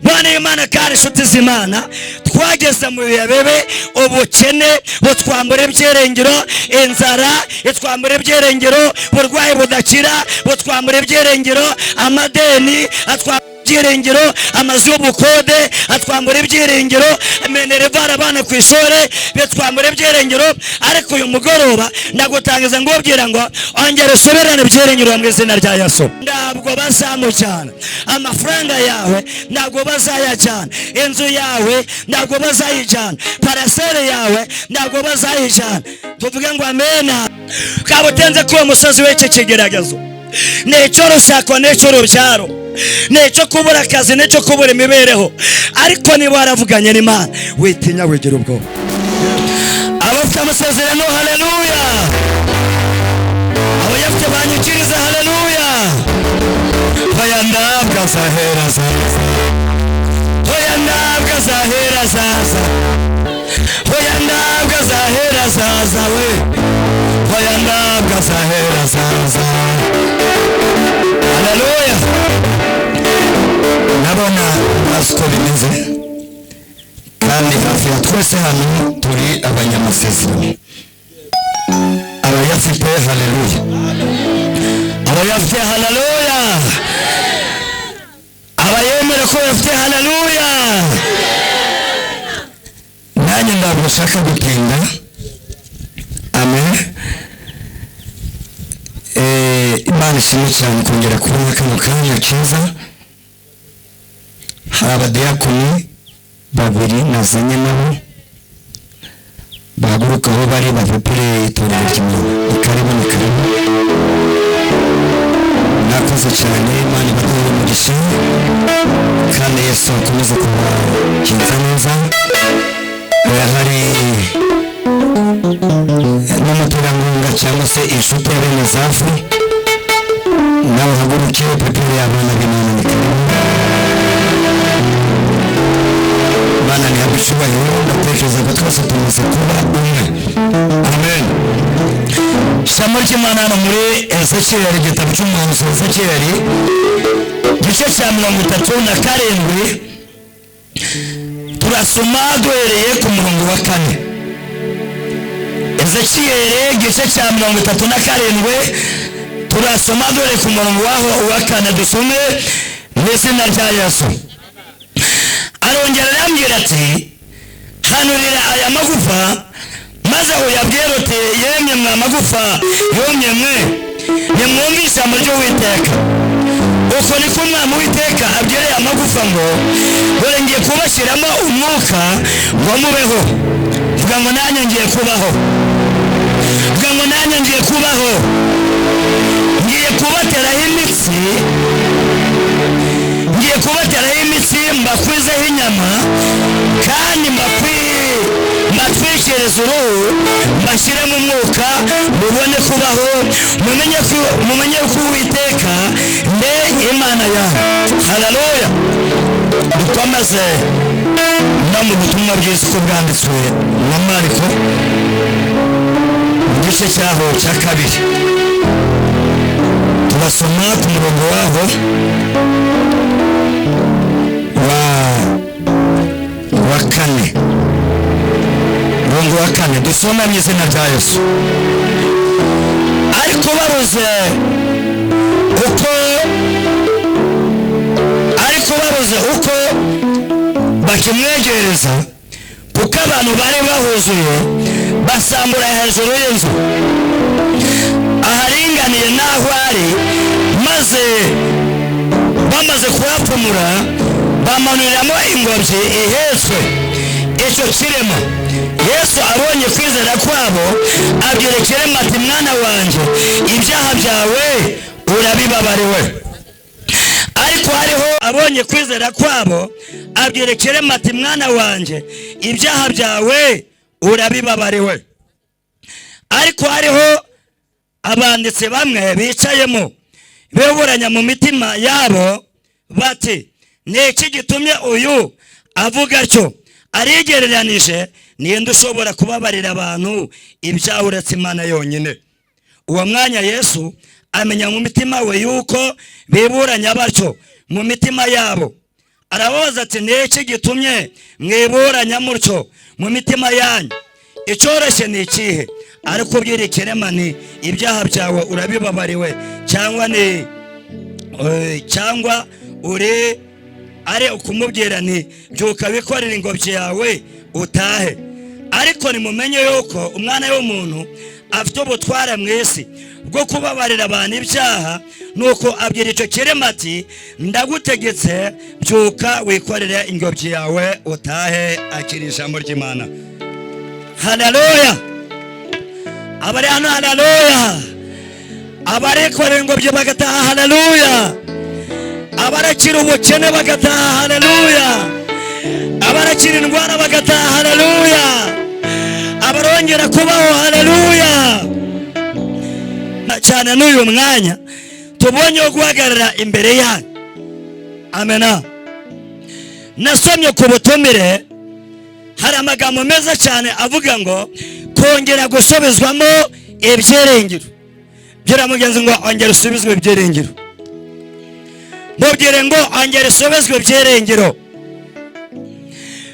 Bana y'Imana kandi inshuti z'Imana, twageze mu bihe bibi. Ubukene butwambura ibyiringiro, inzara itwambura ibyiringiro, uburwayi budakira butwambura ibyiringiro, amadeni atwambura ibyiringiro, amazu y'ubukode atwambura ibyiringiro, minerval abana ku ishuri bitwambura ibyiringiro. Ariko uyu mugoroba ndagutangiza ngubwira ngo ongera usubirane ibyiringiro mu izina rya Yesu. Ntabwo bazamujyana, amafaranga yawe ntabwo bazayajyana, inzu yawe ntabwo bazayijyana, parcelle yawe ntabwo bazayijyana. Tuvuge ngo amena. Kaba utenze ko uwo musozi w'iki kigeragezo ni icy'urushako, ni icy'urubyaro, ni icyo kubura akazi, ni icyo kubura imibereho, ariko niba waravuganye n'Imana, witinya, wigira ubwoba. Abafite amasezerano, haleluya! Abayafite banyikiriza haleluya. Hoya, ntabwo azahera azaza. Hoya, ntabwo azahera azaza. Hoya, ntabwo azahera azaza we. Hoya, ntabwo azahera azaza. Haleluya! Ndabona bazi uko bimeze, kandi hafi ya twese hano turi abanyamasezerano. Abayafite, haleluya! Abayafite, haleluya! Abayemera ko bayafite, haleluya! Nanjye ntabwo nshaka gutinda. Amen. Imana ishimwe cyane kongera kubona kano kanya keza. Hari abadiyakoni babiri nazanye nabo, bahaguruka aho bari bapepere itorero ry'Imana. Ni karibu, ni karibu. Mwakoze cyane. Imana ibaduhere umugisha kandi Yesu akomeze kubagenza neza. Hari n'umuterankunga cyangwa se inshuti ya bene Zafu, nawe uhaguruke upepere abana b'Imana. Ni karibu. Imana ntihabwe icyubahiro. Ndatekereza ko twese tumaze kuba umwe. Amen. Ijambo ry'Imana hano muri Ezekiyeli, igitabo cy'umuhanuzi Ezekiyeli, igice cya 37, turasoma duhereye ku murongo wa 4. Ezekiyeli, igice cya 37, turasoma duhereye ku murongo waho wa 4. Dusome mu izina rya Yesu. Arongera arambwira ati: "Hanurira aya magufa maze uyabwire uti: 'Yemwe mwa magufa yumye mwe, nimwumve ijambo ry'Uwiteka. Uko niko Umwami Uwiteka abwira aya magufa ngo: Dore ngiye kubashyiramo umwuka ngo mubeho.'" Vuga ngo: "Nanjye ngiye kubaho." Vuga ngo: "Nanjye ngiye kubaho." "Ngiye kubateraho imitsi, ngiye kubateraho imitsi, mbakwizeho inyama, kandi mbatwikirize uruhu, mbashyiremo umwuka, mubone kubaho, mumenye ko Uwiteka nde Imana yawe." Haleluya! Dukomeze no mu butumwa bwiza uko bwanditswe na Mariko, mu gice cyaho cya 2, turasoma ku murongo waho wa 4. Murongo wa 4, dusome mu izina rya Yesu. Ariko babuze uko bakimwegereza, kuko abantu bari bahuzuye, basambura hejuru y'inzu aharinganiye n'aho ari, maze bamaze kuhapfumura bamanuriramo ingobyi ihetswe icyo kirema. Yesu abonye kwizera kwabo, abwira ikirema ati: "Mwana wanjye, ibyaha byawe urabibabariwe." Ariko hariho abonye kwizera kwabo, abwira ikirema ati: "Mwana wanjye, ibyaha byawe urabibabariwe." Ariko hariho abanditsi bamwe bicayemo, biburanya mu mitima yabo bati: "Ni iki gitumye uyu avuga atyo? Arigereranije. Ninde ushobora kubabarira abantu ibyaha uretse Imana yonyine?" Uwo mwanya Yesu amenya mu mitima we yuko biburanya batyo mu mitima yabo. Arababaza ati: "Ni iki gitumye mwiburanya mutyo mu mitima yanyu? Icyoroshye ni ikihe? Ariko ubwira ikirema ni ibyaha byawe urabibabariwe, cyangwa ni cyangwa uri ari ukumubwira nti byuka wikorere ingobyi yawe utahe? Ariko nimumenye yuko Umwana w'umuntu afite ubutware mu isi bwo kubabarira abantu ibyaha." Nuko abwira icyo kirema ati: "Ndagutegetse, byuka wikorere ingobyi yawe utahe." Akira ijambo ry'Imana. Haleluya! Abari hano, haleluya! Abarikorera ingobyi bagataha, haleluya! Abarakira ubukene bagataha, haleluya! Abarakira indwara bagataha, haleluya! Abarongera kubaho, haleluya! Na cyane n'uyu mwanya tubonye wo guhagarara imbere yanyu, amena. Nasomye ku butumire, hari amagambo meza cyane avuga ngo kongera gusubizwamo ibyiringiro. Bwira mugenzi ngo ongera usubizwe ibyiringiro. Mubwire ngo ongera usubizwe ibyiringiro.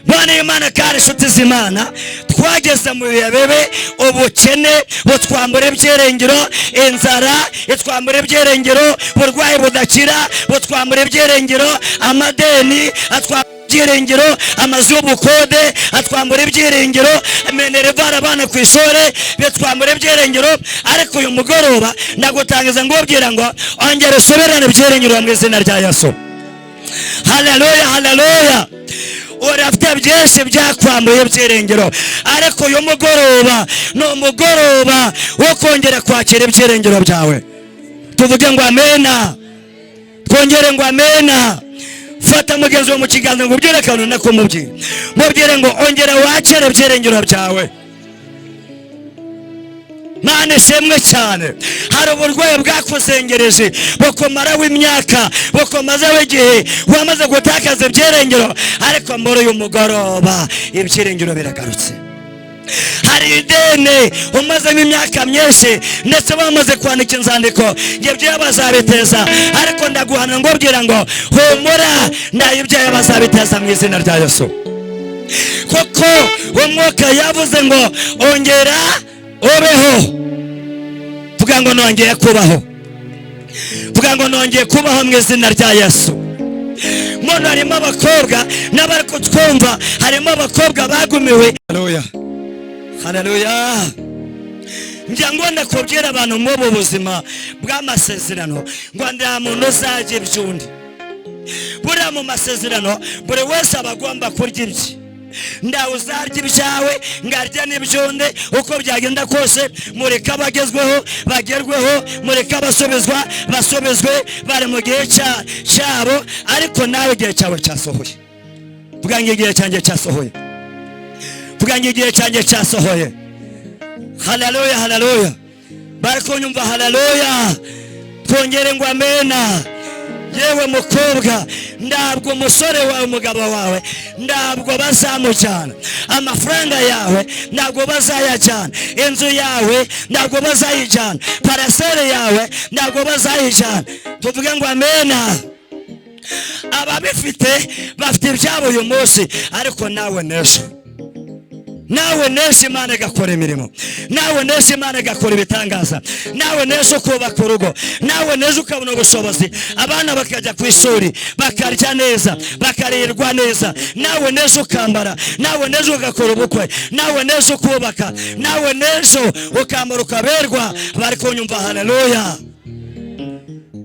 Bana Imana kandi inshuti z'Imana, twageze mu bihe bibi. Ubukene butwambura ibyiringiro, inzara itwambura ibyiringiro, uburwayi budakira butwambura ibyiringiro, amadeni atwambura ibyiringiro, amazu y'ubukode atwambura ibyiringiro, minerval abana ku ishuri bitwambura ibyiringiro. Ariko uyu mugoroba ndagutangiza ngubwira ngo ongera usubirane ibyiringiro mu izina rya Yesu. Haleluya, haleluya! Urafite byinshi byakwambuye ibyiringiro, ariko uyu mugoroba ni umugoroba wo kongera kwakira ibyiringiro byawe. Tuvuge ngo amena, twongere ngo amena. Fata mugenzi wawe mu kiganza ngo ubwire akantu nako mubwire. Mubwire ngo ongera wakire ibyiringiro byawe. Mana ishimwe cyane. Hari uburwayi bwakuzengereje, bukumaraho imyaka, bukumazeho igihe, wamaze gutakaza ibyiringiro, ariko muri uyu mugoroba ibyiringiro biragarutse. Hari ideni umazemo imyaka myinshi, ndetse bamaze kwandika inzandiko ngo ibyo bazabiteza, ariko ndaguhana ngubwira ngo humura, nayo ibyayo bazabiteza mu izina rya Yesu, kuko Umwuka yavuze ngo ongera ubeho. Vuga ngo nongeye kubaho. Vuga ngo nongeye kubaho mu izina rya Yesu. Muno harimo abakobwa n'abari kutwumva, harimo abakobwa bagumiwe. Haleluya, haleluya! Njya ngo ndakubwira abantu muri ubu buzima bw'amasezerano ngo nta muntu uzajya iby'undi. Buriya mu masezerano buri wese aba agomba kurya ibye. Ndawe uzarya ibyawe ngarya n'iby'undi. Uko byagenda kose, mureke abagezweho bagerweho, mureke abasubizwa basubizwe, bari mu gihe cyabo. Ariko nawe igihe cyawe cyasohoye. Vuga ngo igihe cyanjye cyasohoye. Vuga ngo igihe cyanjye cyasohoye. Haleluya, haleluya! Bari kunyumva? Haleluya! Twongere ngo amena. Yewe mukobwa, ntabwo umusore wawe, umugabo wawe, ntabwo bazamujyana. Amafaranga yawe ntabwo bazayajyana. Inzu yawe ntabwo bazayijyana. Parcelle yawe ntabwo bazayijyana. Tuvuge ngo amena. Ababifite bafite ibyabo uyu munsi, ariko nawe n'ejo, nawe n'ejo Imana igakora imirimo, nawe n'ejo Imana igakora ibitangaza, nawe n'ejo ukubaka urugo, nawe n'ejo ukabona ubushobozi, abana bakajya ku ishuri, bakarya neza, bakarirwa neza, nawe n'ejo ukambara, nawe n'ejo ugakora ubukwe, nawe n'ejo ukubaka, nawe n'ejo ukambara ukaberwa. Bari kunyumva? Haleluya!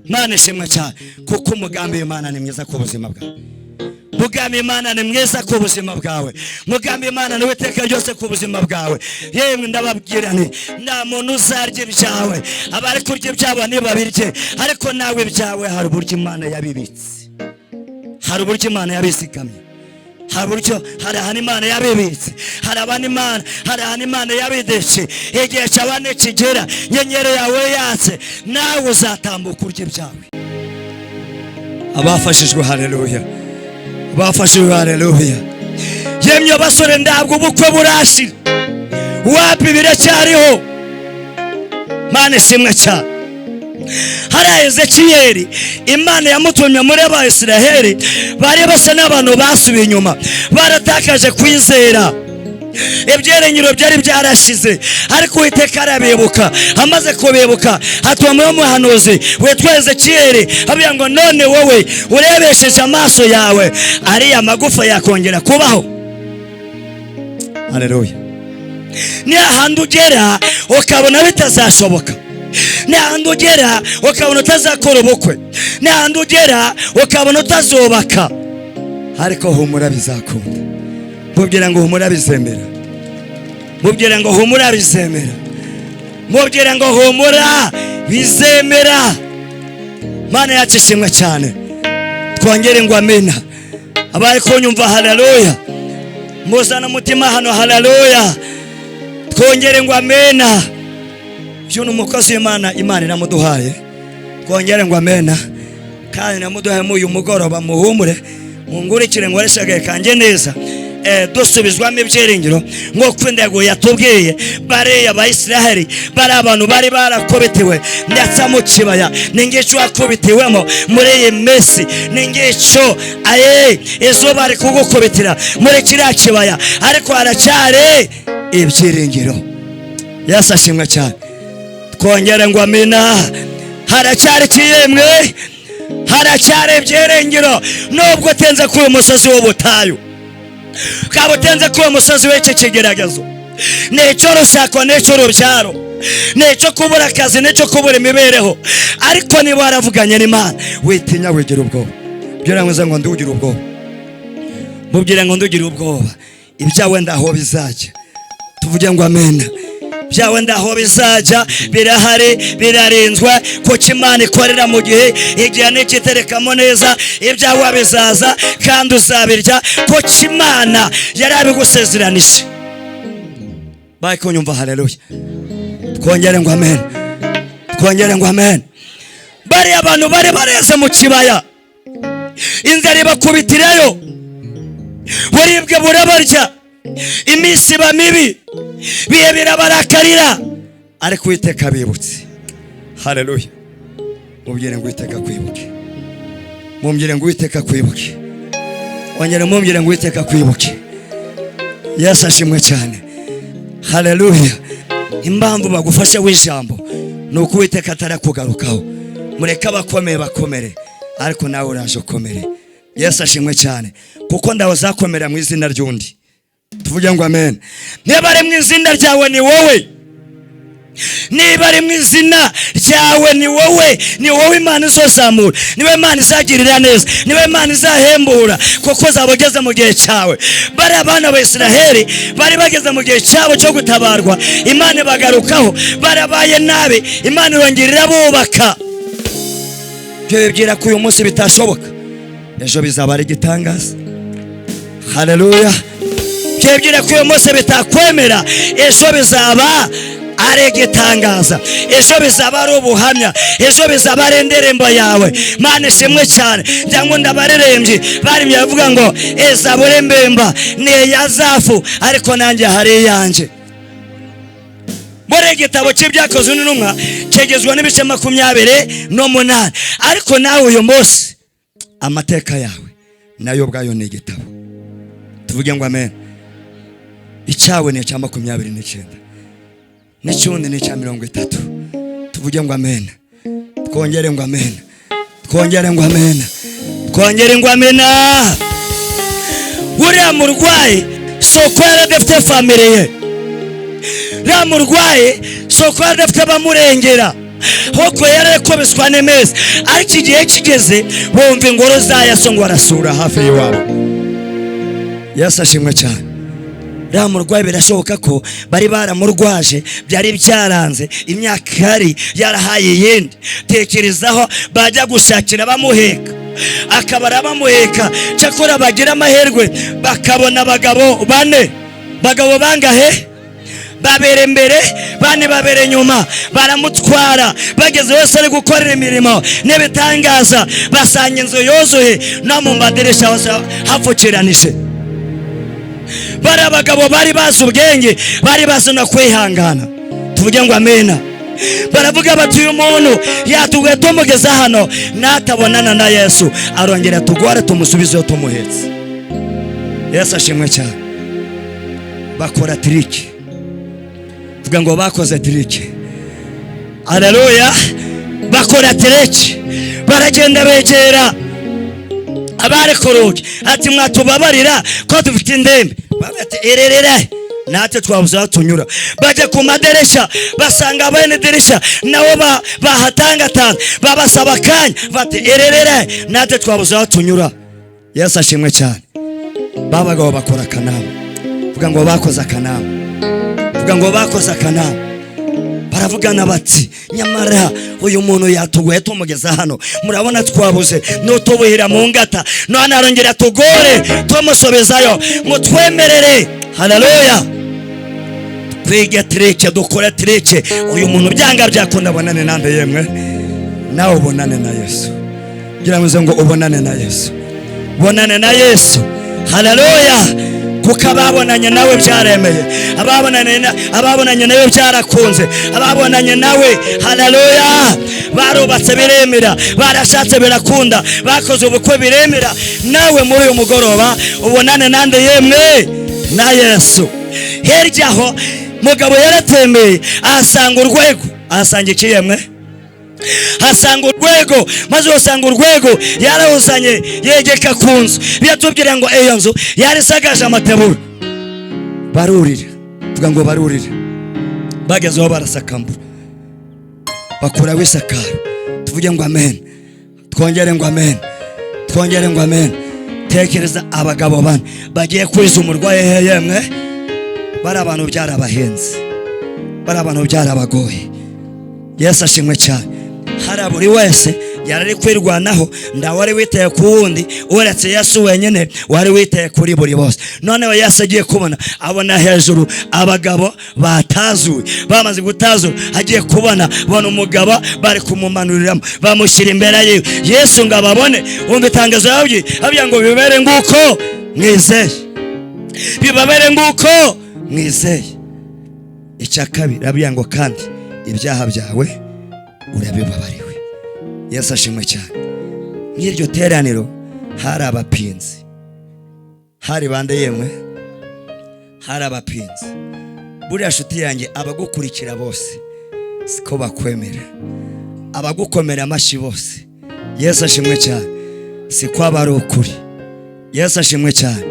Imana ishimwe cyane, kuko umugambi w'Imana ni mwiza ku buzima bwawe. Mugambi Imana ni mwiza ku buzima bwawe. Mugambi Imana ni iteka ryose ku buzima bwawe. Yemwe ndababwira nti nta muntu uzarya ibyawe. Abari kurya ibyabo ntibabirye, ariko nawe ibyawe hari uburyo Imana yabibitse, hari uburyo Imana yabizigamye, hari uburyo, hari ahantu Imana yabibitse, hari abantu Imana, hari ahantu Imana yabideshe. Igihe cyaba nikigera, nyenyeri yawe yatse, nawe uzatambuka urya ibyawe. Abafashijwe, haleluya! Bafashijwe, haleluya! Yemwe abasore, ntabwo ubukwe burashira. Wapi, biracyariho. Mana ishimwe cyane. Hariya Ezekiyeli, Imana yamutumye muri Abayisiraheli bari basa n'abantu basubiye inyuma, baratakaje kwizera, ibyiringiro byari byarashize. Ariko Uwiteka arabibuka. Amaze kubibuka, hatumweho umuhanuzi witwa Ezekiyeli, avuga ngo: "None wowe urebesheje amaso yawe, ariya magufa yakongera kubaho?" Haleluya! Ni hahandi ugera ukabona bitazashoboka, ni hahandi ugera ukabona utazakora ubukwe, ni hahandi ugera ukabona utazubaka. Ariko humura, bizakunda. Mubwira ngo humura, bizemera. Mubwira ngo humura, bizemera. Mubwira ngo humura, bizemera. Mana yacu ishimwe cyane. Twongere ngo amena. Abari kunyumva, haleluya! Muzana umutima hano, haleluya! Twongere ngo amena. Uyu ni umukozi w'Imana, Imana iramuduhaye. Twongere ngo amena. Kandi namuduhaye muri uyu mugoroba. Muhumure, mungurikire ngo agahe kanjye neza. Dusubizwamo ibyiringiro nk'uko intego yatubwiye. Bariya Abayisiraheli bari abantu bari barakubitiwe ndetse mu kibaya. Ni ngicyo wakubitiwemo muri iyi minsi, ni ngicyo aye izuba rikugukubitira muri kiriya kibaya, ariko haracyari ibyiringiro. Yesu ashimwe cyane. Twongere ngo amina. Haracyari ikiyemwe, haracyari ibyiringiro. Nubwo utenze kuri uyu musozi w'ubutayu, ukaba utenze kuri uwo musozi w'iki kigeragezo, ni icy'urushako, ni icy'urubyaro, ni icyo kubura akazi, ni icyo kubura imibereho, ariko niba waravuganye n'Imana, witinya, wigira ubwoba. Bwira ngo ndugira ubwoba. Mubwire ngo ndugira ubwoba, ibyawe ndaho bizajya. Tuvuge ngo amena. Byawe ndaho bizajya birahari, birarinzwe, kuko Imana ikorera mu gihe. Igihe nikiterekamo neza, ibyawe bizaza kandi uzabirya, kuko Imana yari abigusezeranije. Bari kunyumva? Haleluya! Twongere ngo amen. Twongere ngo amen. Bariya abantu bari bareze mu kibaya, inzara ibakubitirayo, buribwe burabarya, iminsi iba mibi, bihe birabarakarira, ariko Uwiteka bibutse. Haleluya! Mubwire ngo Uwiteka kwibuke. Mubwire ngo Uwiteka kwibuke. Ongera mubwire ngo Uwiteka kwibuke. Yesu ashimwe cyane. Haleluya! Impamvu bagufashe w'ijambo ni uko Uwiteka atarakugarukaho. Mureke abakomeye bakomere, ariko nawe uraje ukomere. Yesu ashimwe cyane, kuko ndawe uzakomera mu izina ry'undi. Tuvuge ngo amen. Niba ari mu izina ryawe, ni wowe. Niba ari mu izina ryawe, ni wowe. Ni wowe Imana izozamura, niwe Imana izagirira neza, niwe Imana izahembura, kuko uzaba ugeze mu gihe cyawe. Bariya bana ba Isiraheli bari bageze mu gihe cyabo cyo gutabarwa, Imana ibagarukaho. Barabaye nabi, Imana irongera irabubaka. Ibyo bibwira ko uyu munsi bitashoboka, ejo bizaba ari igitangaza. Haleluya! Byibwira ko uyu munsi bitakwemera, ejo bizaba ari igitangaza, ejo bizaba ari ubuhamya, ejo bizaba ari indirimbo yawe. Mana ishimwe cyane. Cyangwa ndabaririmbyi baririmbye bavuga ngo: "Ezabure mbemba ni iya Asafu, ariko nanjye hari iyanjye." Muri igitabo cy'Ibyakozwe n'Intumwa kigizwe n'ibice 28, ariko nawe uyu munsi amateka yawe nayo ubwayo ni igitabo. Tuvuge ngo amen. Icyawe ni icya 29, n'icyundi ni icya 30. Tuvuge ngo amen. Twongere ngo amen. Twongere ngo amen. Twongere ngo amen. Uriya murwayi si uko yari adafite famille ye. Uriya murwayi si uko yari adafite abamurengera, ahubwo yari akubiswa n'iminsi. Ariko igihe kigeze, bumva ingoro za Yesu ngo arasura hafi y'iwabo. Yesu ashimwe cyane. Uriya murwayi birashoboka ko bari baramurwaje, byari byaranze, imyaka yari yarahaye iyindi. Tekerezaho bajya gushakira bamuheka, akabara bamuheka. Cyakora bagira amahirwe bakabona abagabo bane. Bagabo bangahe? Babere imbere, bane babere inyuma, baramutwara. Bageze hose ari gukorera imirimo n'ibitangaza, basanga inzu yuzuye, no mu madirisha hose hapfukiranije. Bari abagabo bari bazi ubwenge, bari bazi no kwihangana. Tuvuge ngo amena. Baravuga bati uyu muntu yatuguye tumugeza hano, natabonana na Yesu arongera tugore tumusubizeyo tumuhetse. Yesu ashimwe cyane. Bakora trick, vuga ngo bakoze trick. Haleluya. Bakora trick, baragenda begera abari ku rugi ati mwatubabarira ko dufite indembe. Bati ererere natwe twabuze aho tunyura. Bajya ku maderesha basanga bene dirisha nabo bahatangatanga, babasaba akanya bati ererere natwe twabuze aho tunyura. Yesu ashimwe cyane. Babagabo bakora akanama, vuga ngo bakoze akanama, vuga ngo bakoze akanama. Baravugana bati nyamara uyu muntu yatugoye tumugeza hano, murabona twabuze nutubuhira mu ngata, none arongera tugore tumusubizayo, mutwemerere. Haleluya. Twige trick, dukore trick, uyu muntu byanga byakunda abonane nande yemwe? Nawe ubonane na Yesu. Gira ngo ubonane na Yesu, bonane na Yesu. Haleluya. Kuko ababonanye nawe byaremeye, ababonanye nawe byarakunze, ababonanye nawe haleluya barubatse biremera, barashatse birakunda, bakoze ubukwe biremera. Nawe muri uyu mugoroba ubonane nande yemwe? Na Yesu. Hirya aho mugabo yaratembeye ahasanga urwego, ahasanga iki yemwe? Hasanga urwego. Maze usanga urwego yarawuzanye yegeka ku nzu. Biratubwira ngo iyo nzu yari isakaje amatebura. Barurira, tuvuga ngo barurira, bagezeho barasakambura, bakuraho isakaro. Tuvuge ngo amen, twongere ngo amen, twongere ngo amen. Tekereza abagabo bane bagiye kuriza umurwayi yemwe. Bari abantu byarabahenze, bari abantu byarabagoye. Yesu ashimwe cyane. Hari buri wese yarari kwirwanaho, ndawari witeye ku wundi uretse Yesu wenyine wari witeye kuri buri bose. Noneho Yesu agiye kubona abona hejuru abagabo batazuye, bamaze gutazura agiye kubona bona umugabo bari kumumanuriramo, bamushyira imbere yiwe. Yesu ngo ababone, wumva itangazo yabwiye abya ngo bibere nguko mwizeye, bibabere nguko mwizeye. Icya kabiri abya ngo kandi ibyaha byawe urabibabariwe. Yesu ashimwe cyane. Nk'iryo teraniro hari abapinzi, hari bande yemwe? Hari abapinzi. Buriya shuti yanjye abagukurikira bose siko bakwemera, abagukomera amashyi bose Yesu ashimwe cyane siko aba ari ukuri. Yesu ashimwe cyane.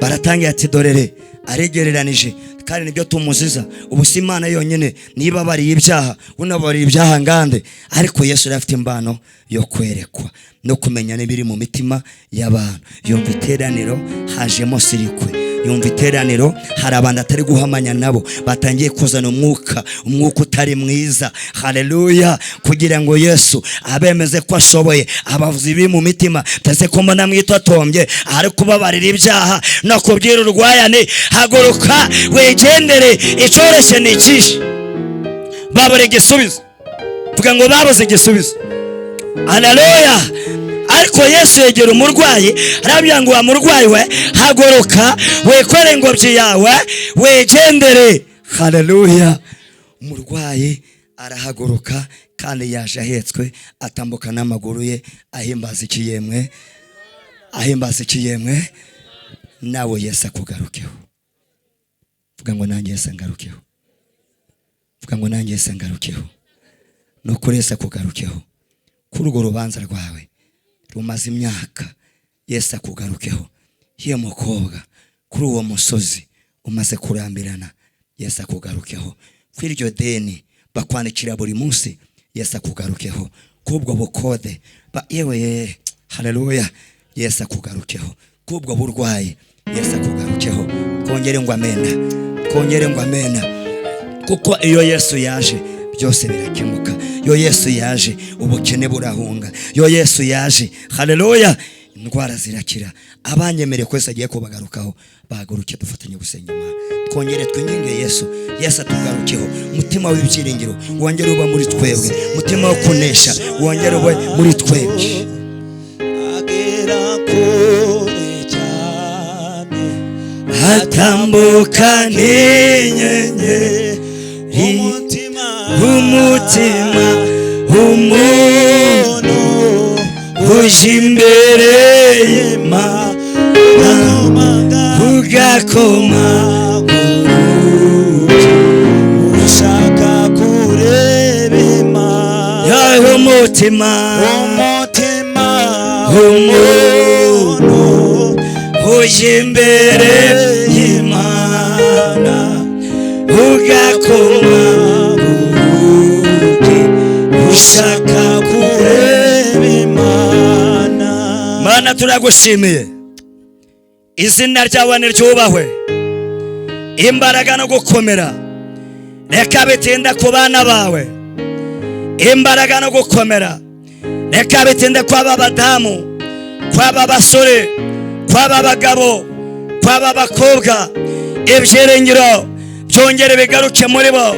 Baratangira ati dorere arigereranije kandi nibyo tumuziza. Ubu si Imana yonyine niba bariye ibyaha, unabariye ibyaha ngande. Ariko Yesu yari afite imbano yo kwerekwa no kumenya n'ibiri mu mitima y'abantu. Yumva iteraniro hajemo sirikwe, yumva iteraniro hari abantu atari guhamanya nabo batangiye kuzana umwuka utari mwiza. Haleluya. Kugira ngo Yesu abemeze ko ashoboye, abavuzi biri mu mitima ndetse ko mbona mwitotombye ari kubabarira ibyaha no kubwira urwayane haguruka wigendere, icyoroshye ni ikihe? Babura igisubizo. Vuga ngo babuze igisubizo. Haleluya. Ariko Yesu yegera umurwayi arabwira ngo wa murwayi we haguruka wikore ingobyi yawe wigendere. Haleluya. Umurwayi arahaguruka kandi yaje ahetswe, atambuka n'amaguru ye ahimbaza ikiyemwe, ahimbaza ikiyemwe. Nawe Yesu akugarukeho. Vuga ngo nanjye Yesu angarukeho. Vuga ngo nanjye Yesu angarukeho. Nukuri Yesu akugarukeho. Kuri urwo rubanza rwawe rumaze imyaka, Yesu akugarukeho. Ye mukobwa, kuri uwo musozi umaze kurambirana, Yesu akugarukeho. Kuri iryo deni bakwandikira buri munsi, Yesu akugarukeho. Kubwo bukode yewe, haleluya, Yesu akugarukeho. Kubwo burwayi, Yesu akugarukeho. Twongere ngo amena, twongere ngo amena. Kuko iyo Yesu yaje byose birakemuka. Yo Yesu yaje ubukene burahunga. Yo Yesu yaje, haleluya, indwara zirakira. Abanyemereye kwese agiye kubagarukaho, bahaguruke dufatanye gusenga Imana. Twongere twinginge Yesu, Yesu atugarukeho. Umutima w'ibyiringiro wongere uba muri twebwe, umutima wo kunesha wongere ube muri twebwe. Agera kure cyane, atambuka n'inyenyeri, umutima Umutima umuntu uje imbere y'Imana ugakoma urugi ushaka kureba Imana. Yawe umutima Umutima umuntu uje imbere y'Imana ugakoma urugi ushaka kureba kureba Imana. Mana, turagushimiye, izina ryawe niryubahwe. Imbaraga no gukomera reka bitinde ku bana bawe, imbaraga no gukomera reka bitinde kw'aba badamu, kw'aba basore, kw'aba bagabo, kw'aba bakobwa. Ibyiringiro byongere bigaruke muri bo.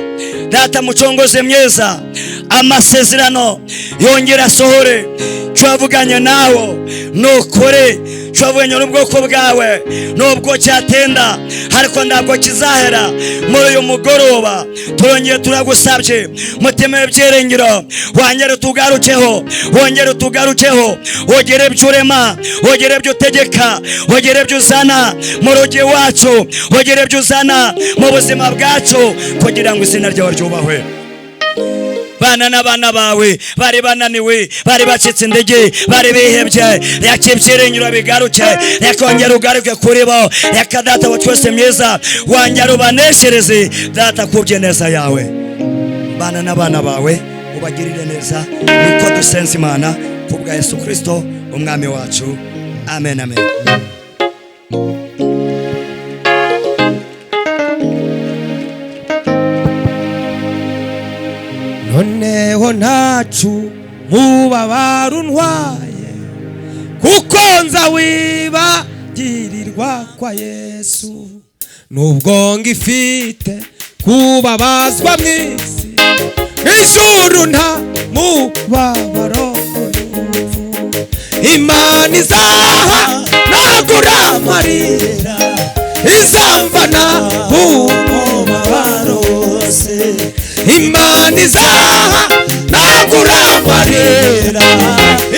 Data mucunguzi mwiza, amasezerano yongere asohore. Icyo wavuganye nawo ni ukuri, icyo wavuganye n'ubwoko bwawe nubwo cyatinda ariko ntabwo kizahera. Muri uyu mugoroba turongeye turagusabye, mutima w'ibyiringiro, wongere utugarukeho, wongere utugarukeho, wongere ibyo urema, wongere ibyo utegeka, wongere ibyo uzana mu rugo iwacu, wongere ibyo uzana mu buzima bwacu, kugira ngo izina ryawe ryubahwe. Bana n'abana bawe bari bananiwe, bari bacitse intege, bari bihebye, reka ibyiringiro bigaruke, reka wongere ugaruke kuri bo. Reka Data wa twese mwiza wongere ubaneshereze. Data, kubye neza yawe, bana n'abana bawe ubagirire neza. Niko dusenze Imana ku bwa Yesu Kristo umwami wacu. Amen, amen. Noneho ntacu mubabaro untwaye, kuko nza wibagirirwa kwa Yesu. Nubwo ngifite kubabazwa mu isi, ijuru nta mubabaro n'urupfu. Imana izaha nagura amarira, izamvana umubabaro wose. Imana izaha nagura amarira,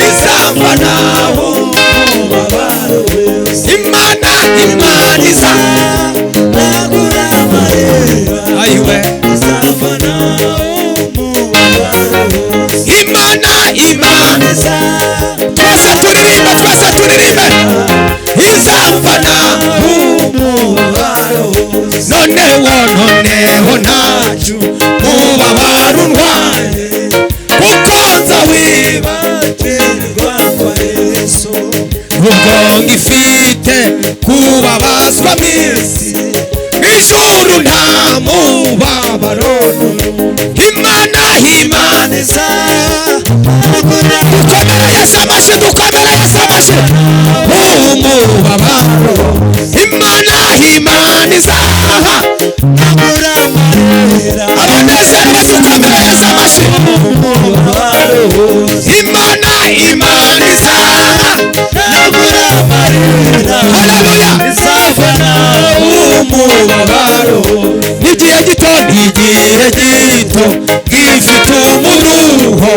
izamvana umubabaro wose. Imana, Imana izaha nagura amarira, ayiwe izamvana umubabaro wose. Imana, Imana twese turirimbe, twese turirimbe, izamvana umubabaro wose. Noneho, noneho ntacu mubabaro untwaye, kuko nza Wibagirwa kwa Yesu, ubwo ngifite kubabazwa mu isi, ijuru nta mubabaro. Imana, Imana izagura dukomere Yesu amashyi, dukomere Yesu amashyi. Umubabaro, Imana, Imana izaha nagura amarira, abanezerewe, dukomere Yesu amashyi. umubabaro wose. Imana, Imana izaha Nagura amarira, haleluya izavana umubabaro. Igihe gito, igihe gito gifite umuruho,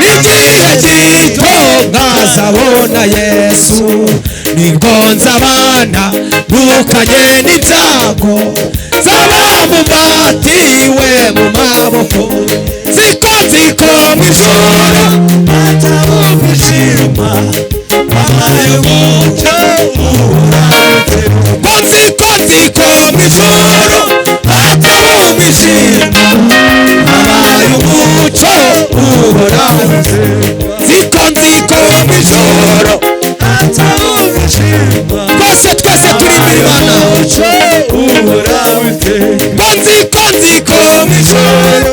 n'igihe gito nkazabona Yesu. Nibwo nzabana ntukanye n'ibyago, nzaba mumbatiwe mu maboko. Nziko, nziko mu ijuru atawumishima wabaye umucyo uhoraho. Ko nziko, nziko mu ijuru hatawumishima habaye umucyo uhoraho. Nziko, nziko mu ijuru Atawumishima twese, twese turi imbere Imana. umucyo uhoraho. Ko nziko, nziko mu ijuru.